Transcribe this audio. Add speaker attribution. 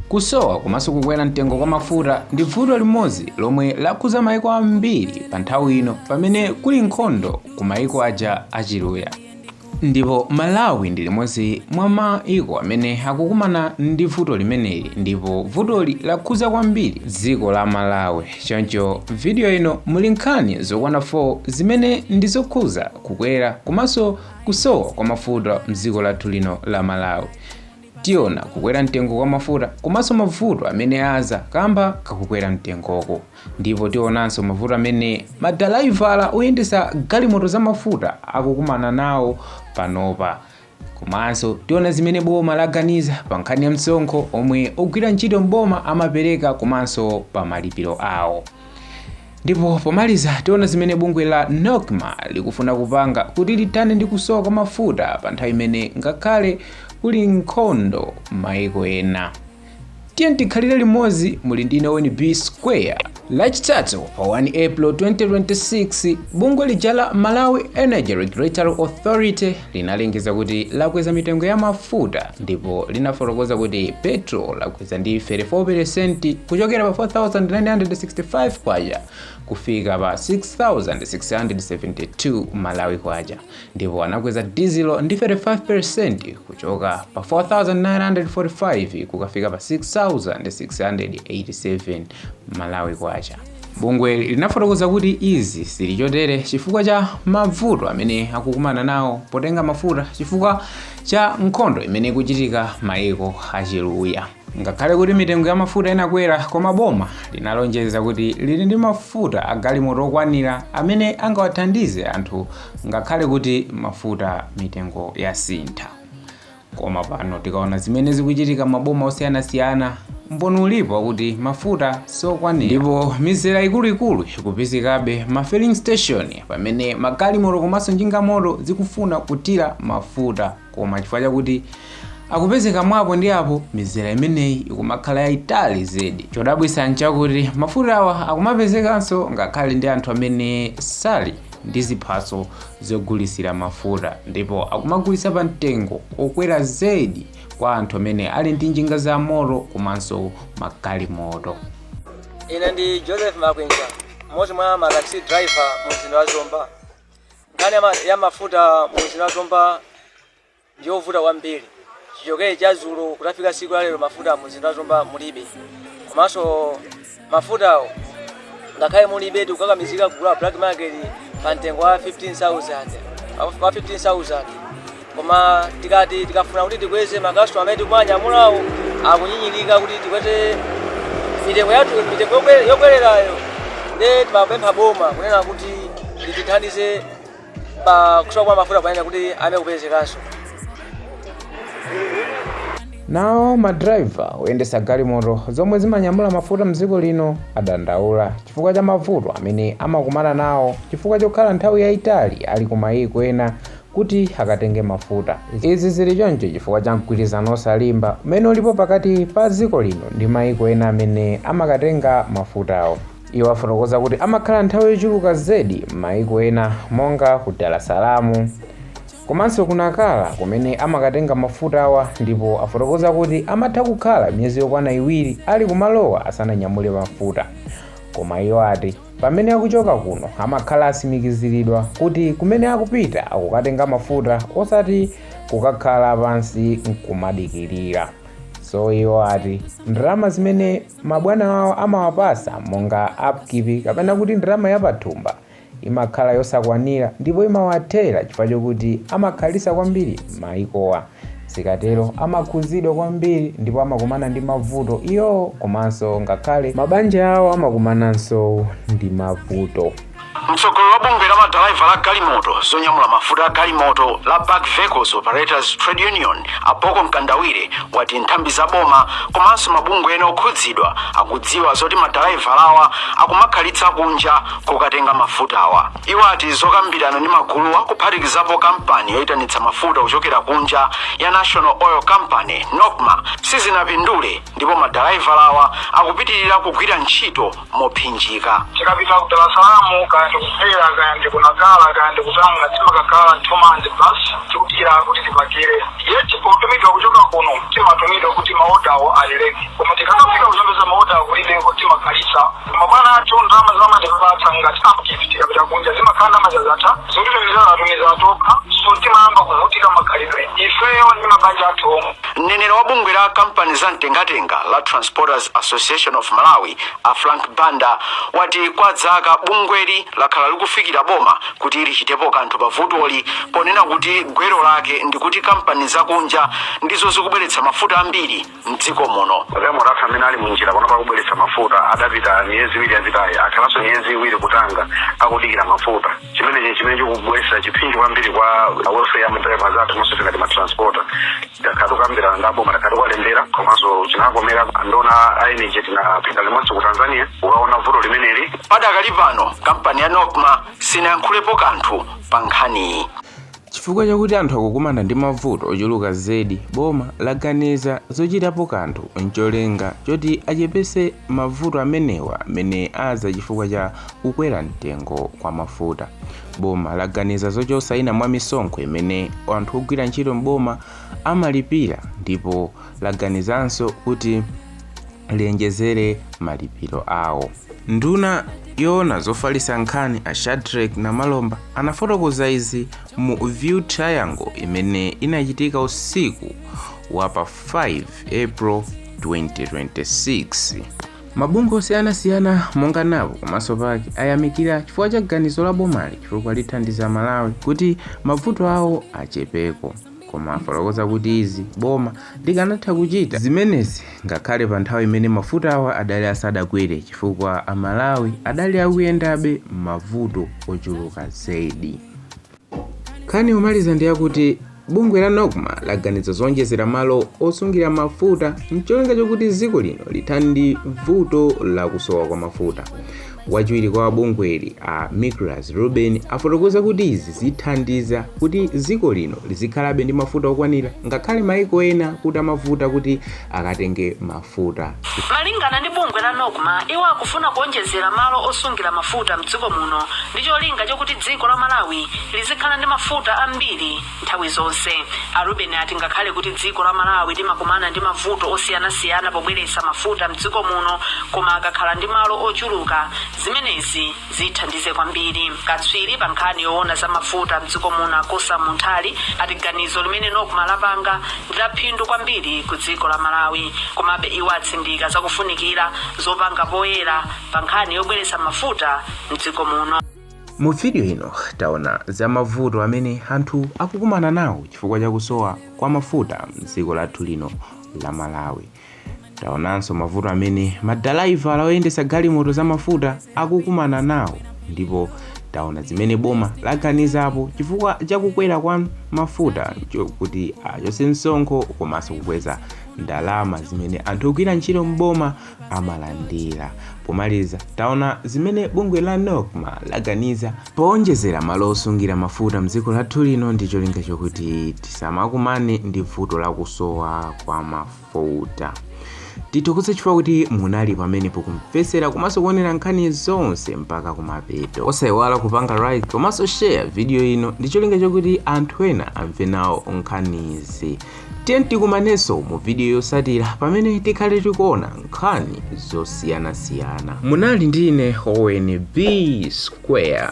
Speaker 1: Kusowa komanso kukwera mtengo kwa mafuta ndi vuto limodzi lomwe lakhuza maiko ambiri pa nthawi ino pamene kuli nkhondo ku maiko aja achiluya, ndipo Malawi ndi limodzi mwa maiko amene akukumana ndi vuto limeneli, ndipo vutoli lakhuza kwambiri dziko la Malawi. Choncho video ino muli nkhani zokwana 4 zimene ndi zokhuza kukwera komanso kusowa kwa mafuta mdziko lathu lino la Malawi. Tiona kukwera mtengo kwa mafuta komanso mavuto amene aza kamba kakukwera mtengoko, ndipo tionanso mavuto amene madalaivala oyendesa galimoto za mafuta akukumana nawo panopa. Komanso tiona zimene boma laganiza pa nkhani ya msonkho omwe ogwira ntchito mboma amapereka komanso pa malipiro awo. Ndipo pomaliza tiona zimene bungwe la NOCMA likufuna kupanga kuti lithane ndi kusowa kwa mafuta pa nthawi imene ngakhale kuli nkhondo maiko ena. Tiye tikhalire limodzi, muli ndine Weni B Square. Lachitatu pa 1 April 2026, bungwe lija la Malawi Energy Regulatory Authority linalengeza kuti lakweza mitengo ya mafuta, ndipo linafotokoza kuti petrol lakweza ndi 34% kuchokera pa 4965 kwacha kufika pa 6672 Malawi kwacha, ndipo anakweza diesel ndi 35% kuchoka pa 4945 kukafika pa 6687 Malawi kwacha. Bungwe linafotokoza kuti izi zili chotere chifukwa cha mavuto amene akukumana nawo potenga mafuta chifukwa cha nkhondo imene ikuchitika maiko achiluya. Ngakhale kuti mitengo ya mafuta inakwera, koma boma linalonjeza kuti lili ndi mafuta a galimoto okwanira amene angawathandize anthu ngakhale kuti mafuta mitengo yasintha. Koma pano tikaona zimene zikuchitika maboma osiyanasiyana, umboni ulipo wakuti mafuta sokwanira, ndipo mizera ikuluikulu ikupezekabe ma filling station pamene magalimoto komanso njingamoto zikufuna kuthira mafuta, koma chifukwa chakuti akupezeka mwapo ndi apo, mizera imeneyi ikumakhala yayitali zedi. Chodabwitsa nchakuti mafuta awa akumapezekanso ngakhale ndi anthu amene sali ndi ziphaso zogulisira mafuta, ndipo akumagulitsa pa mtengo okwera zedi kwa anthu amene ali ndi njinga za moto komanso magalimoto.
Speaker 2: Ine ndi Joseph Makwinja, mmodzi mwa ma taxi driver mu mzinda wa Zomba. Nkhani ya mafuta mu mzinda wa Zomba ndiyovuta kwambiri. Chichokere cha dzulo kutafika tsiku la lero, mafuta mu mzinda wa Zomba mulibe. Komanso mafutawo ngakhale mulibe, tikukakamizika kugula black market pa mtengo wa 15,000, wa 15,000. Koma tikati tikafuna kuti tikweze, makastoma amene tikumanyamulawo akunyinyirika kuti tikweze mitengo yathu, mitengo yokwererayo. Nde timapempha boma kunena kuti litithandize pa kusowa kwa mafuta panena kuti ame kupezekanso.
Speaker 1: Nawo madraiva oyendesa galimoto zomwe zimanyamula mafuta mdziko lino adandaula chifukwa cha mavuto amene amakumana nawo chifukwa chokhala nthawi yayitali ali ku mayiko ena kuti akatenge mafuta. Izi zili choncho chifukwa cha mgwirizano osalimba umene ulipo pakati pa dziko lino ndi mayiko ena amene amakatenga mafutawo. Iwo afotokoza kuti amakhala nthawi yochuluka zedi m'mayiko ena monga ku Dar es Salaam komanso ku Nacala kumene amakatenga mafuta awa, ndipo afotokoza kuti amatha kukhala miyezi yokwana 2 ali kumalowa asananyamule mafuta. Koma iwo ati pamene akuchoka kuno amakhala asimikiziridwa kuti kumene akupita akukatenga mafuta, osati kukakhala pansi nkumadikirira. So iwo ati ndalama zimene mabwana awo amawapasa monga upkeep kapena kuti ndalama yapathumba imakhala yosakwanira ndipo imawathera chifukwa chokuti amakhalisa kwambiri maikowa. Zikatero amakhuzidwa kwambiri ndipo amakumana ndi mavuto iwowo komanso ngakhale mabanja awo amakumananso ndi mavuto.
Speaker 3: Mtsogoleri wa bungwe la madalaiva la galimoto zonyamula mafuta a galimoto la Bulk Vehicles Operators Trade Union, Aboko Mkandawire, wati nthambi za boma komanso mabungwe ena okhudzidwa akudziwa zoti madalaivalawa akumakhalitsa kunja kokatenga mafutawa. Iwo ati zokambirana ndi maguluwa, kuphatikizapo kampani yoyitanitsa mafuta kuchokera kunja ya National Oil Company, NOCMA, sizinapindule ndipo madalaivalawa akupitirira kugwira ntchito mopsinjika.
Speaker 4: Tikapita ku Dar es Salaam kaya Kaya ndikuphera, kaya ndikunakala, kaya ndikutanga, timakakhala 2 months plus tikudikira kuti tipakire. Yeti potumidwa kuchoka kuno, timatumidwa kuti maodawo ali ready, koma tikakafika kuchopeza maodawo kulibeko, timakhalisa. Mabwana athu ndalama zamatipatsa ngati upkeep tikapita kunja zimakhala ndalama zazatha, zotitumiza atumiza atokha, so timayamba kuvutika makhalidwe ifeyo ndi mabanja athu omwe.
Speaker 3: Mneneri wa bungwe la kampani za mtengatenga la Transporters Association of Malawi, a Frank Banda, wati kwa zaka bungweli lakhala likufikira boma kuti lichitepo kanthu pa vutoli, ponena kuti gwero lake ndikuti kampani zakunja ndizo zikubweretsa mafuta ambiri mdziko muno.
Speaker 5: Magalimoto athu amene ali munjira pano pakubweretsa mafuta adapita miyezi 2 yapitayi, akhalanso miyezi 2 kutanga akudikira mafuta. Chimenechi chimene chikubweretsa chipsinjo kwambiri kwa welfare ya madrivers athu komanso ngati matransporter. Takhala tikukambirana ndi aboma, takhala tikuwalembera, komanso chinakomera nduna a energy, tinapita limodzi ku Tanzania kukaona vuto limeneli.
Speaker 3: Padakali pano kampani ya NOCMA sinayankhulepo kanthu pa nkhaniyi.
Speaker 1: Chifukwa chakuti anthu akukumana ndi mavuto ochuluka zedi, boma laganiza zochitapo kanthu ncholinga choti achepese mavuto amenewa amene aza chifukwa cha kukwera mtengo kwa mafuta. Boma laganiza zochotsa ina mwa misonkho imene anthu ogwira ntchito mboma amalipira, ndipo laganizanso kuti liyonjezere malipiro awo. Nduna yoona zofalitsa nkhani, a Shadrick Namalomba, anafotokoza izi mu View Triangle imene inachitika usiku wa pa 5 April 2026. Mabungwe osiyanasiyana monga NAPO komanso PAC ayamikira chifukwa cha ganizo la bomali, chifukwa lithandiza Malawi kuti mavuto awo achepeko. Koma afotokoza kuti izi boma likanatha kuchita zimenezi ngakhale pa nthawi imene mafuta awa adali asadakwere, chifukwa Amalawi adali akuyendabe mavuto ochuluka zedi. Nkhani yomaliza ndi yakuti bungwe la NOCMA laganiza zonjezera malo osungira mafuta mcholinga chokuti dziko lino lithane ndi vuto lakusowa kwa mafuta. Wachiwiri kwa bungweli, a Micras Ruben, afotokoza kuti izi zithandiza kuti dziko lino lizikhalabe ndi mafuta okwanira, ngakhale maiko ena kuti amavuta kuti akatenge mafuta.
Speaker 6: Malingana ndi bungwe la NOCMA, iwo akufuna kuonjezera malo osungira mafuta mdziko muno ndi cholinga chokuti dziko la Malawi lizikhala ndi mafuta ambiri nthawi zonse. A Ruben ati ngakhale kuti dziko la Malawi limakumana ndi mavuto osiyanasiyana pobweretsa mafuta mdziko muno, koma akakhala ndi malo ochuluka, zimenezi zithandize kwambiri. Katswiri pa nkhani yoona za mafuta mdziko muno, Akosa Munthali, ati ganizo limene NOCMA lapanga ndi la phindu kwambiri ku dziko la Malawi. Komabe iwo atsindika zakufunikira zopanga poyera pa nkhani yobweretsa mafuta mdziko muno.
Speaker 1: Mu video ino taona za mavuto amene anthu akukumana nawo chifukwa chakusowa kwa mafuta mdziko lathu lino la Malawi. Taonanso mavuto amene madalaivala oyendetsa galimoto za mafuta akukumana nawo, ndipo taona zimene boma laganizapo chifukwa chakukwera kwa mafuta, kuti achotse msonkho komanso kukweza ndalama zimene anthu ogwira ntchito mboma amalandira. Pomaliza, taona zimene bungwe la NOCMA laganiza powonjezera malo osungira mafuta mdziko lathu lino ndi cholinga chokuti tisamakumane ndi vuto lakusowa kwa mafuta. Tithokoze chifukwa kuti munali pamenepo kumvetsera komanso kuonera nkhani zonse mpaka kumapeto. Osayiwala kupanga like komanso share video ino ndi cholinga chokuti anthu ena amve nawo nkhanizi. Tiye tikumanenso mu video yotsatira pamene tikhale tikuona nkhani zosiyanasiyana. Munali ndi ine, Owen B Square.